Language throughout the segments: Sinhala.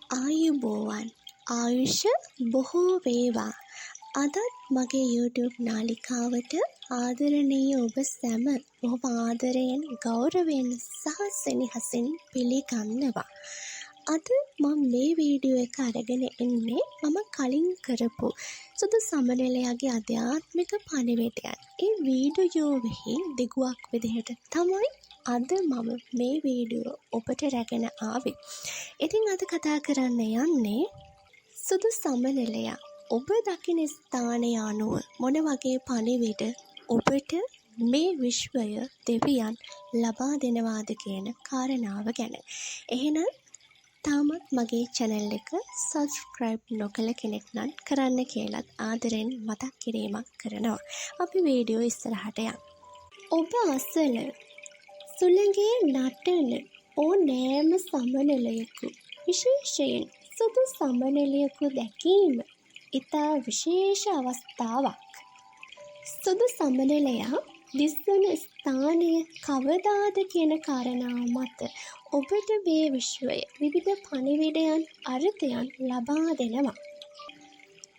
ආයුබෝවන්, ආයුෂ බොහෝ වේවා. අදත් මගේ YouTube නාලිකාවට ආදරණීය ඔබ සැම බොහොම ආදරයෙන්, ගෞරවයෙන් සහ සෙනෙහසින් පිළිගන්නවා. අද මම මේ වීඩියෝ එක අරගෙන එන්නේ මම කලින් කරපු සුදු සමනලයාගේ අධ්‍යාත්මික පණිවිඩයන්. ඒ වීඩියෝවෙහි දිගුවක් විදිහට තමයි අද මම මේ වීඩියෝ ඔබට රැගෙන ආවේ. ඉතින් අද කතා කරන්න යන්නේ සුදු සමනලයා ඔබ දකින ස්ථානය අනුව මොන වගේ පණිවිඩ ඔබට මේ විශ්වය දෙවියන් ලබා දෙනවාද කියන කාරණාව ගැන. එහෙනම් තාමත් මගේ චැනල් එක සබ්ස්ක්‍රයිබ් නොකළ කෙනෙක් නම් කරන්න කියලත් ආදරෙන් මතක් කිරීමක් කරනවා. අපි වීඩියෝ ඉස්සරහට යමු. ඔබ අසල සුළඟේ නටන ඕනෑම සමනලයෙකු, විශේෂයෙන් සුදු සමනලයෙකු දැකීම ඉතා විශේෂ අවස්ථාවක්. සුදු සමනලයා දිස්වන ස්ථානය කවදාද කියන කාරණාව මත ඔබට මේ විශ්වය විවිධ පණිවිඩයන්, අර්ථයන් ලබා දෙනවා.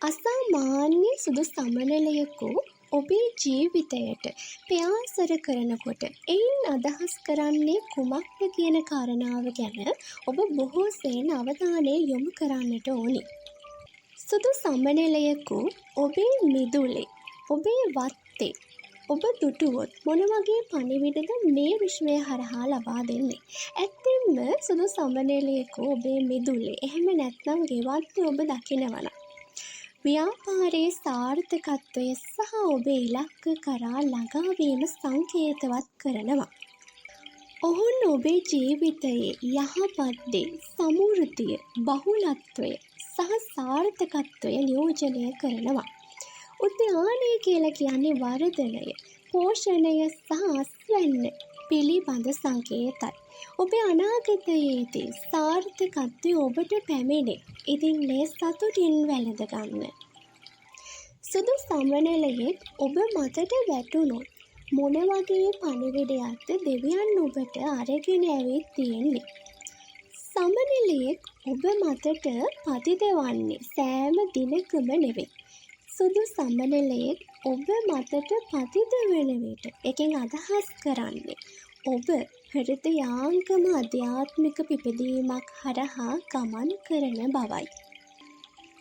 අසාමාන්‍ය සුදු සමනලයෙකු ඔබේ ජීවිතයට පියාසර කරනකොට එයින් අදහස් කරන්නේ කුමක්ද කියන කාරණාව ගැන ඔබ බොහෝ සෙයින් අවධානය යොමු කරන්නට ඕනි. සුදු සමනලයෙකු ඔබේ මිදුලේ, ඔබේ වත්තේ ඔබ දුටුවොත් මොන වගේ පණිවිඩද මේ විශ්වය හරහා ලබා දෙන්නේ? ඇත්තෙන්ම සුදු සමනලයෙකු ඔබේ මිදුලේ, එහෙම නැත්නම් ගෙවත්තේ ඔබ දකිනවා නම්, ව්‍යාපාරයේ සාර්ථකත්වය සහ ඔබේ ඉලක්ක කරා ළඟා වීම සංකේතවත් කරනවා. ඔවුන් ඔබේ ජීවිතයේ යහපත් දේ, සමෘද්ධිය, බහුලත්වය සහ සාර්ථකත්වය නියෝජනය කරනවා. උද්‍යානය කියලා කියන්නේ වර්ධනය, පෝෂණය සහ අස්වැන්න පිළිබඳ සංකේතයි. ඔබේ අනාගතයේදී සාර්ථකත්වය ඔබට පැමිණේ. ඉතින් මේ සතුටින් වැළඳ ගන්න. සුදු සමනලයෙක් ඔබ මතට වැටුණොත් මොන වගේ පණිවිඩයක්ද දෙවියන් ඔබට අරගෙන ඇවිත් තියෙන්නේ? සමනලයෙක් ඔබ මතට පතිත වන්නේ සෑම දිනකම නෙවෙයි. සුදු සමනලයෙක් ඔබ මතට පතිත වන විට එකෙන් අදහස් කරන්නේ ඔබ හෘදයාංගම අධ්‍යාත්මික පිබිදීමක් හරහා ගමන් කරන බවයි.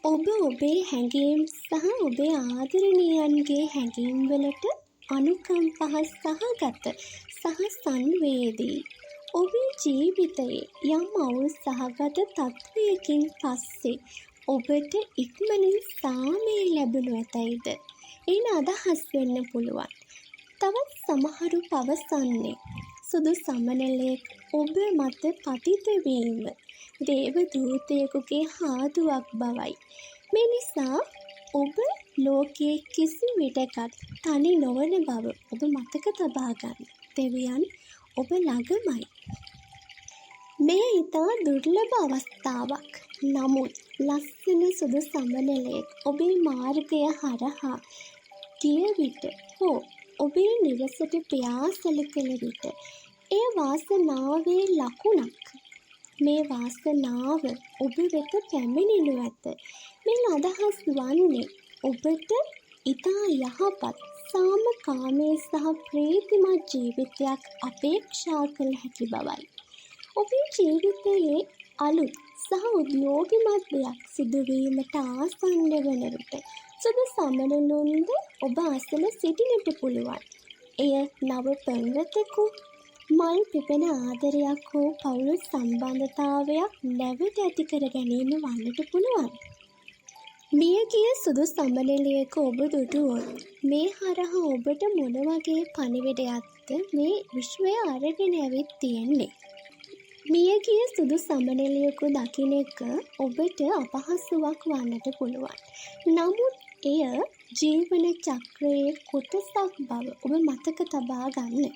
ඔබ ඔබේ හැඟීම් සහ ඔබේ ආදරණීයන්ගේ හැඟීම් වලට අනුකම්පා සහගත සහ සංවේදී. ඔබේ ජීවිතයේ යම් අවුල් සහගත තත්ත්වයකින් පස්සේ ඔබට ඉක්මනින් සාමය ලැබෙනු ඇතැයිද එයින් අදහස් වෙන්න පුළුවන්. තවත් සමහරු පවසන්නේ සුදු සමනලයෙක් ඔබ මත පතිත වීම දේව දූතයෙකුගේ හාදුවක් බවයි. මේ නිසා ඔබ ලෝකයේ කිසි විටකත් තනි නොවන බව ඔබ මතක තබා ගන්න. දෙවියන් ඔබ ළඟමයි. මෙය ඉතා දුර්ලභ අවස්ථාවක්. නමුත් ලස්සන සුදු සමනලයෙක් ඔබේ මාර්ගය හරහා ගිය විට හෝ ඔබේ නිවසට පියාසල කළ විට එය වාසනාවේ ලකුණක්. මේ වාසනාව ඔබ වෙත පැමිණෙනු ඇත. මෙන් අදහස් වන්නේ ඔබට ඉතා යහපත්, සාමකාමී සහ ප්‍රීතිමත් ජීවිතයක් අපේක්ෂා කළ හැකි බවයි. ඔබේ ජීවිතයේ අලුත් සහ උද්‍යෝගිමත් දෙයක් සිදුවීමට ආසන්න වන විට සුදු සමනලුන්ද ඔබ අසල සිටින්නට පුළුවන්. එය නව පෙම්වතෙකු, මල් පිපෙන ආදරයක් හෝ පවුල් සම්බන්ධතාවයක් නැවත ඇති කර ගැනීම වන්නට පුළුවන්. මියගිය සුදු සමනලයෙකු ඔබ දුටුවොත් මේ හරහා ඔබට මොන වගේ පණිවිඩයක්ද මේ විශ්වය අරගෙන ඇවිත් තියෙන්නේ? මියගිය සුදු සමනලයෙකු දකින එක ඔබට අපහසුවක් වන්නට පුළුවන්. නමුත් එය ජීවන චක්‍රයේ කොටසක් බව ඔබ මතක තබා ගන්න.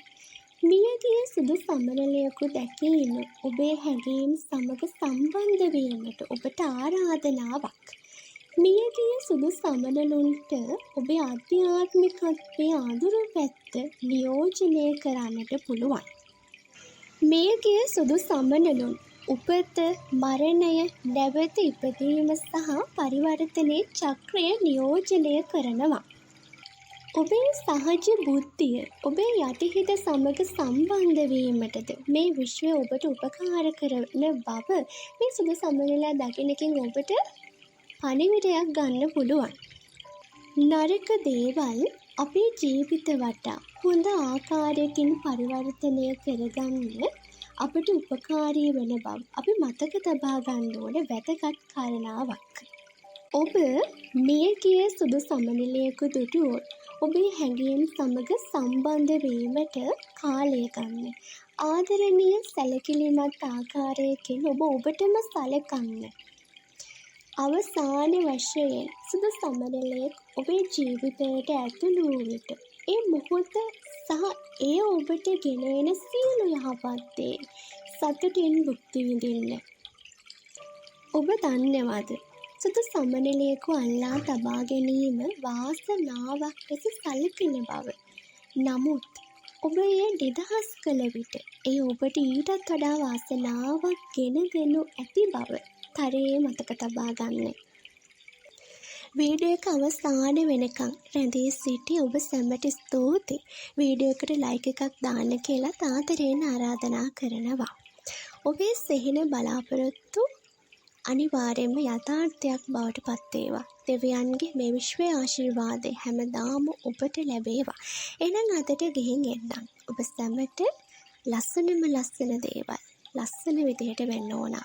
මියගිය සුදු සමනලයෙකු දැකීම ඔබේ හැඟීම් සමග සම්බන්ධ වීමට ඔබට ආරාධනාවක්. මියගිය සුදු සමනලුන්ට ඔබේ අධ්‍යාත්මිකත්වයේ අඳුරු පැත්ත නියෝජනය කරන්නට පුළුවන්. මියගිය සුදු සමනලුන් උපත, මරණය, නැවත ඉපදීම සහ පරිවර්තනයේ චක්‍රය නියෝජනය කරනවා. ඔබේ සහජ බුද්ධිය ඔබේ යටිහිත සමග සම්බන්ධ වීමටද මේ විශ්වය ඔබට උපකාර කරන බව මේ සුදු සමනලයා දකින එකෙන් ඔබට පණිවිඩයක් ගන්න පුළුවන්. නරක දේවල් අපේ ජීවිත වටා හොඳ ආකාරයකින් පරිවර්තනය කරගන්න අපට උපකාරී වන බව අපි මතක තබා ගන්න ඕන වැදගත් කාරණාවක්. ඔබ මියගිය සුදු සමනලයෙකු දුටුවොත් ඔබේ හැඟීම් සමග සම්බන්ධ වීමට කාලය ගන්න. ආදරණීය සැලකිලිමත් ආකාරයකින් ඔබ ඔබටම සලකන්න. අවසාන වශයෙන් සුදු සමනලයෙක් ඔබේ ජීවිතයට ඇතුළු වූ විට ඒ මොහොත සහ එය ඔබට ගෙන එන සියලු යහපත් දේ සතුටින් භුක්ති විඳින්න. ඔබ දන්නවද, සුදු සමනලයෙකු අල්ලා තබා ගැනීම වාසනාවක් ලෙස සලකන බව. නමුත් ඔබ එය නිදහස් කළ විට එය ඔබට ඊටත් වඩා වාසනාවක් ගෙන දෙනු ඇති බව තරයේ මතක තබා ගන්න. වීඩියෝ එක අවසාන වෙනකන් රැඳී සිටි ඔබ සැමට ස්තුතියි. වීඩියෝ එකට ලයික් එකක් දාන්න කියලා ආදරයෙන් ආරාධනා කරනවා. ඔබේ සිහින බලාපොරොත්තු අනිවාර්යයෙන්ම යථාර්ථයක් බවට පත් වේවා. දෙවියන්ගේ මේ විශ්වයේ ආශිර්වාදය හැමදාම ඔබට ලැබේවා. එහෙනම් අදට ගිහින් එන්නම්. ඔබ සැමට ලස්සනම ලස්සන දේවල් ලස්සන විදිහට වෙන්න ඕන.